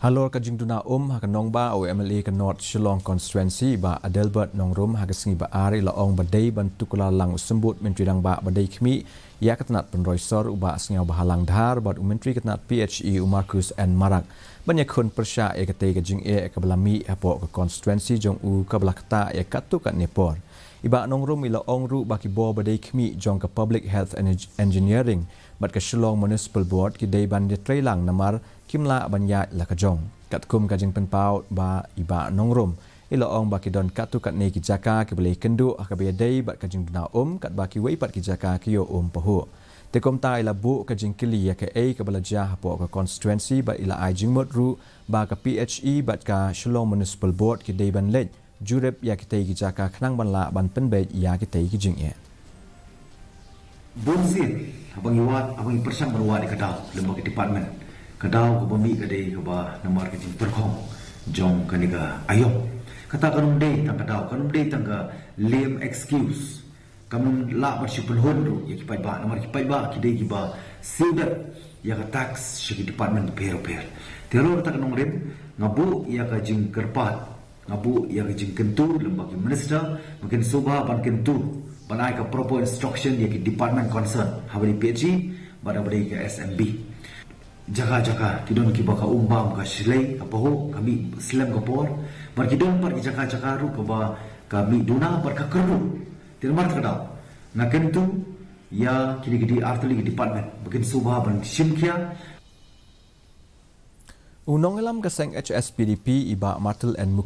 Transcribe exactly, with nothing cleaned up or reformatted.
Halor ka jingduna um ha ka nongbah, u M L A ka North Shillong Constituency, Bah Adelbert Nongrum, ha ka sngi Ba-ar i la ong ba dei ban tuklar lang u symbud Myntri Rangbah ba dei khmih ïa ka tnat pynroi sor, u Bah Sniawbhalang Dhar, bad u Myntri ka tnat P H E, u Marcuise N Marak, ban ïakhun pyrshah ïa katei ka jingeh kaba la mih hapoh ka constituency jong u kaba la ktah ïa katto katne por. I Bah Nongrum i la ong ruh ba ki bor ba dei khmih jong ka Public Health and Engineering bad ka Shillong Municipal Board ki dei ban ïatreilang namar kim lah ban ïaid la ka jong. Katkum ka jingpynpaw ba i Bah Nongrum i la ong ba ki don katto katne ki jaka kiba la ïakynduh ha kaba ïadei bad ka jingduna um, katba kiwei pat ki jaka ki ïoh um pahuh. Te kumta i la buh ka jingkylli ïa kaei kaba la jia hapoh ka constituency bad i la ai jingmut ruh ba ka P H E bad ka Shillong Municipal Board ki dei ban leit jurip ïa kitei ki jaka khnang ban lah ban pynbeit ïa kitei ki jingeh. Bun sien haba ngi wad, haba ngi pyrshang ban wad ïa ka daw lem bad ki department, ka daw kaba mih ka dei kaba namar ka jingpyrkhong jong kane ka aïom. Kata kan ym dei tang ka daw, kan ym dei tang ka lame excuse. Kan ym lah ban shu pynhun ruh ïa ki paidbah, namar ki paidbah ki dei kiba siew ïa ka tax sha ki department bapher bapher. Te halor kata ka nongrim, nga buh ïa ka jingkyrpad, nga buh ïa ka jingkyntu lem bad ki minister ba kin sngewbha ban kyntu, ban ai ka proper instruction ïa ki department concern, haba dei P H E bad haba dei ka S M B. Jaka jaka ki don kiba ka um bam, ka shlei, ka pahuh, ka mih slem ka por. Bad ki don pat ki jaka jaka ruh kaba ka mih duna bad ka kyrduh. Te namar kata ka daw nga kyntu ïa kine ki dei artylli ki department ba kin sngewbha ban shim khia. U nongïalam ka seng H S P D P, i Bah Martel N Mukherjee,